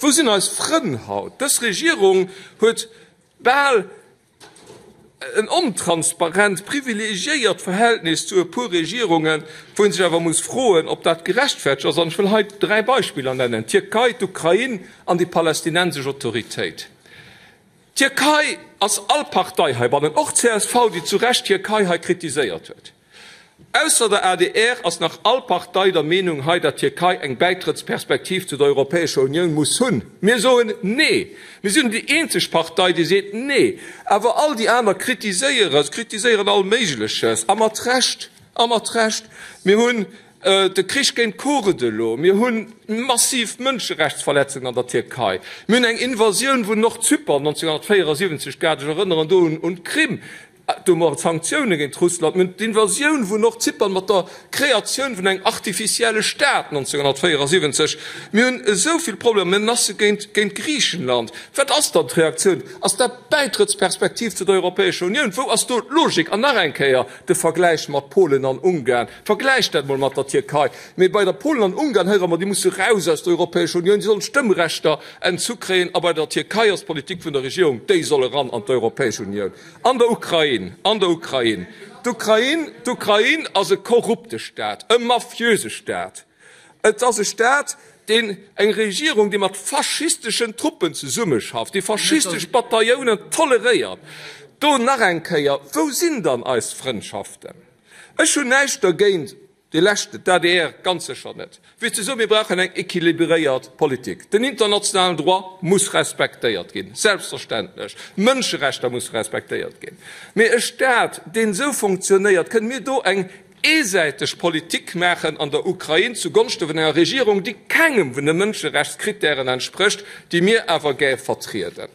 Wou sinn eis Frënn haut? Dës Regierung huet bal en ontransparent, privilegiéiert Verhältnis zu e puer Regierungen, wou ee sech awer muss froen, ob dat gerechtfertegt ass. An ech wëll hei dräi Beispiller nennen, d'Tierkei, d'Ukrain an déi palästinensesch Autoritéit. D'Tierkei ass all Partei heibannen, och csv, déi zu Recht d'Tierkei hei kritiséiert huet. Ausser der adr ass nach all Partei der Meenung hei, datt d'Tierkei eng Bäitrëttsperspektiv zu der Europäescher Unioun muss hunn. Mir soen Nee. Mir sinn déi eenzeg Partei, déi seet Nee. Awer all déi aner kritiséieren, kritiséieren all Méigleches, a mat Recht, a mat Recht. Mir hunn de Krich géint d'Kurde elo, mir hu massiv Mënscherechtsverletzungen an der Tierkei, mir hunn eng Invasioun vun Nordzypern 1974, grad, ech erënneren do un d'Krim, Do hu mer d'Sanktioune géint Russland, mir hunn d'Invasioun vun Nordzypern mat der Kreatioun vun engem artificielle Staat 1974, mir hunn esou vill Problemer, Menacë géint géint Griichenland. Wat ass dann d'Reaktioun? Ass dat d'Bäitrëttsperspektiv zu der Europäescher Unioun? Wou ass do d'Logik? An nach eng Kéier de Vergläich mat Polen an Ungarn. Vergläicht dat mol mat der Tierkei. Mee bei der Polen an Ungarn héiere mer, déi musse raus aus der Europäescher Unioun, déi sollen d'Stëmmrechter entzu kréien. A bei der Tierkei ass d'Politik vun der Regierung, déi solle ran an d'Europäesch Unioun. An der Ukrain, an der Ukrain, d'Ukrain, d'Ukrain ass e korrupte Staat, e mafiöse Staat. Et ass e Staat, deen, eng Regierung, déi mat faschisteschen Truppen zesummeschafft, déi faschistesch Bataillonen toleréiert. Do nach eng Kéier, wou sinn dann eis Frëndschaften? Ech hunn näischt dergéint, Dee leschten, d'ADR ganz sécher net, wéi ze soen, mir brauchen eng équilibréiert Politik. Den internationalen Droit muss respektéiert ginn, selbstverständlech. D'Mënscherechter musse respektéiert ginn. Mee e Staat, deen esou fonctionnéiert, kënne mir do eng eesäiteg Politik maachen an der Ukrain zugonschte vun enger Regierung, déi kengem vun de Mënscherechtskrittären entsprécht, déi mir awer gär vertrieden?